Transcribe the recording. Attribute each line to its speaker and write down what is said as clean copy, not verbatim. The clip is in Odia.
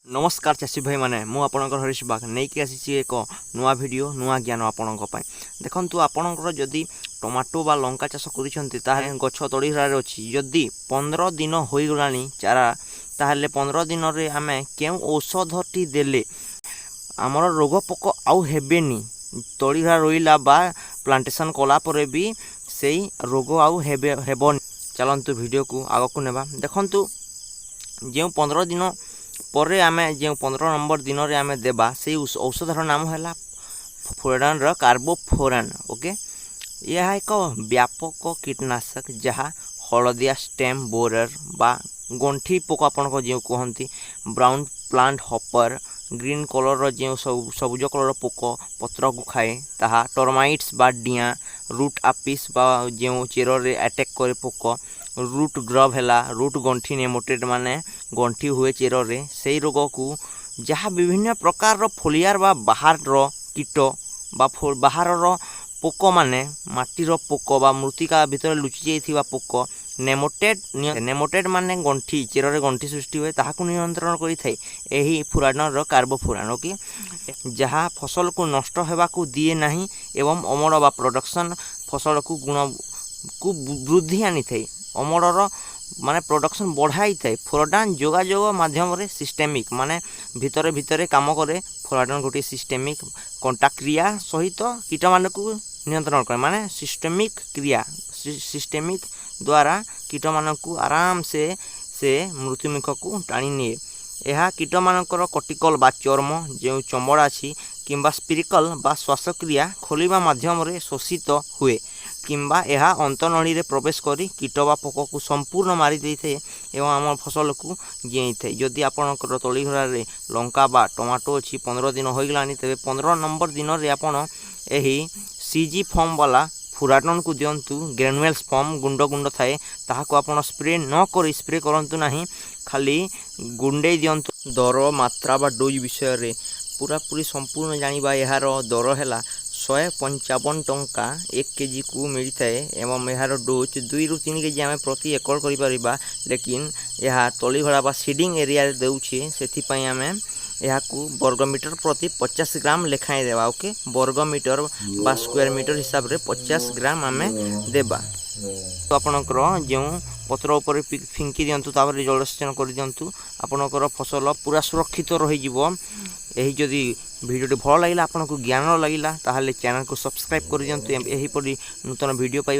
Speaker 1: ନମସ୍କାର ଚାଷୀ ଭାଇମାନେ, ମୁଁ ଆପଣଙ୍କର ହରିଶ ବାଗ ନେଇକି ଆସିଛି ଏକ ନୂଆ ଭିଡ଼ିଓ, ନୂଆ ଜ୍ଞାନ ଆପଣଙ୍କ ପାଇଁ। ଦେଖନ୍ତୁ, ଆପଣଙ୍କର ଯଦି ଟମାଟୋ ବା ଲଙ୍କା ଚାଷ କରିଛନ୍ତି, ତାହେଲେ ଗଛ ତଳିଘରାରେ ଅଛି, ଯଦି 15 ଦିନ ହୋଇଗଲାଣି ଚାରା, ତାହେଲେ 15 ଦିନରେ ଆମେ କେଉଁ ଔଷଧଟି ଦେଲେ ଆମର ରୋଗ ପୋକ ଆଉ ହେବେନି, ତଳିଘରା ରୋଇଲା ବା ପ୍ଲାଣ୍ଟେସନ୍ କଲା ପରେ ବି ସେଇ ରୋଗ ଆଉ ହେବନି। ଚାଲନ୍ତୁ, ଭିଡ଼ିଓକୁ ଆଗକୁ ନେବା। ଦେଖନ୍ତୁ, ଯେଉଁ 15 ଦିନ ପରେ ଆମେ ଯେଉଁ 15 ନମ୍ବର ଦିନରେ ଆମେ ଦେବା, ସେଇ ଔଷଧର ନାମ ହେଲା ଫୋରାଡାନର କାର୍ବୋଫୋରାନ୍। ଓକେ, ଏହା ଏକ ବ୍ୟାପକ କୀଟନାଶକ, ଯାହା ହଳଦିଆ ଷ୍ଟେମ୍ ବୋରର ବା ଗଣ୍ଠି ପୋକ ଆପଣଙ୍କ ଯେଉଁ କୁହନ୍ତି, ବ୍ରାଉନ୍ ପ୍ଲାଣ୍ଟ ହପର, ଗ୍ରୀନ୍ କଲର୍ର ଯେଉଁ ସବୁ ସବୁଜ କଲର୍ର ପୋକ ପତ୍ରକୁ ଖାଏ ତାହା, ଟର୍ମାଇଟ୍ସ ବା ଡିଆଁ, ରୁଟ୍ ଆପିସ୍ ବା ଯେଉଁ ଚେରରେ ଆଟାକ୍ କରେ ପୋକ, ରୁଟ୍ ଗ୍ରବ୍ ହେଲା ରୁଟ୍ ଗଣ୍ଠି, ନେମୋଟେଡ୍ ମାନେ ଗଣ୍ଠି ହୁଏ ଚେରରେ, ସେଇ ରୋଗକୁ, ଯାହା ବିଭିନ୍ନ ପ୍ରକାରର ଫୋଲିଆର ବା ବାହାରର କୀଟ ବା ବାହାରର ପୋକମାନେ, ମାଟିର ପୋକ ବା ମୃତ୍ତିକା ଭିତରେ ଲୁଚି ଯାଇଥିବା ପୋକ, ନେମୋଟେଡ୍। ନେମୋଟେଡ୍ ମାନେ ଗଣ୍ଠି, ଚେରରେ ଗଣ୍ଠି ସୃଷ୍ଟି ହୁଏ, ତାହାକୁ ନିୟନ୍ତ୍ରଣ କରିଥାଏ ଏହି ଫୁରାଡନର କାର୍ବୋଫୁରାନ୍। ଓକେ, ଯାହା ଫସଲକୁ ନଷ୍ଟ ହେବାକୁ ଦିଏ ନାହିଁ ଏବଂ ଅମଳ ବା ପ୍ରଡକ୍ସନ୍ ଫସଲକୁ ଗୁଣକୁ ବୃଦ୍ଧି ଆଣିଥାଏ, ଅମଳର ମାନେ ପ୍ରଡକ୍ସନ୍ ବଢ଼ାଇଥାଏ। ଫୋରାଡାନ୍ ଯୋଗାଯୋଗ ମାଧ୍ୟମରେ ସିଷ୍ଟେମିକ୍ ମାନେ ଭିତରେ ଭିତରେ କାମ କରେ। ଫୋରାଡାନ୍ ଗୋଟିଏ ସିଷ୍ଟେମିକ୍ କଣ୍ଟାକ୍ଟ କ୍ରିୟା ସହିତ କୀଟମାନଙ୍କୁ ନିୟନ୍ତ୍ରଣ କରେ, ମାନେ ସିଷ୍ଟେମିକ୍ କ୍ରିୟା, ସିଷ୍ଟେମିକ୍ ଦ୍ୱାରା କୀଟମାନଙ୍କୁ ଆରାମସେ ସେ ମୃତ୍ୟୁମୁଖକୁ ଟାଣି ନିଏ। ଏହା କୀଟମାନଙ୍କର କଟିକଲ ବା ଚର୍ମ, ଯେଉଁ ଚମଡ଼ା ଅଛି, କିମ୍ବା ସ୍ପିରିକଲ ବା ଶ୍ୱାସକ୍ରିୟା ଖୋଲିବା ମାଧ୍ୟମରେ ଶୋଷିତ ହୁଏ, କିମ୍ବା ଏହା ଅନ୍ତନଳୀରେ ପ୍ରବେଶ କରି କୀଟ ବା ପୋକକୁ ସମ୍ପୂର୍ଣ୍ଣ ମାରି ଦେଇଥାଏ ଏବଂ ଆମ ଫସଲକୁ ଜିଆଇଥାଏ। ଯଦି ଆପଣଙ୍କର ତଳିଘରାରେ ଲଙ୍କା ବା ଟମାଟୋ ଅଛି, 15 ଦିନ ହୋଇଗଲାଣି, ତେବେ 15 ନମ୍ବର ଦିନରେ ଆପଣ ଏହି ସିଜି ଫର୍ମ ବାଲା ଫୁରାଟନକୁ ଦିଅନ୍ତୁ। ଗ୍ରେନୁଏଲ୍ସ ଫର୍ମ, ଗୁଣ୍ଡ ଗୁଣ୍ଡ ଥାଏ, ତାହାକୁ ଆପଣ ସ୍ପ୍ରେ ନ କରି, ସ୍ପ୍ରେ କରନ୍ତୁ ନାହିଁ, ଖାଲି ଗୁଣ୍ଡେଇ ଦିଅନ୍ତୁ। ଦର, ମାତ୍ରା ବା ଡୋଜ୍ ବିଷୟରେ ପୁରାପୁରି ସମ୍ପୂର୍ଣ୍ଣ ଜାଣିବା। ଏହାର ଦର ହେଲା 155 ଟଙ୍କା 1 କେଜିକୁ ମିଳିଥାଏ ଏବଂ ଏହାର ଡୋଜ୍ 2ରୁ 3 କେଜି ଆମେ ପ୍ରତି ଏକର କରିପାରିବା। ଲେକିନ୍ ଏହା ତଳିଘଡ଼ା ବା ସିଡ଼ିଂ ଏରିଆରେ ଦେଉଛି, ସେଥିପାଇଁ ଆମେ ଏହାକୁ ବର୍ଗ ମିଟର ପ୍ରତି 50 ଗ୍ରାମ ଲେଖାଏଁ ଦେବା। ଓକେ, ବର୍ଗ ମିଟର ବା ସ୍କୋୟାର ମିଟର ହିସାବରେ 50 ଗ୍ରାମ ଆମେ ଦେବା। ଆପଣଙ୍କର ଯେଉଁ ପତ୍ର ଉପରେ ଫିଙ୍କି ଦିଅନ୍ତୁ, ତାପରେ ଜଳସେଚନ କରିଦିଅନ୍ତୁ, ଆପଣଙ୍କର ଫସଲ ପୁରା ସୁରକ୍ଷିତ ରହିଯିବ। ଏହି ଯଦି ଭିଡ଼ିଓଟି ଭଲ ଲାଗିଲା, ଆପଣଙ୍କୁ ଜ୍ଞାନ ଲାଗିଲା, ତାହେଲେ ଚ୍ୟାନେଲକୁ ସବସ୍କ୍ରାଇବ୍ କରିଦିଅନ୍ତୁ ଏହିପରି ନୂତନ ଭିଡ଼ିଓ ପାଇବା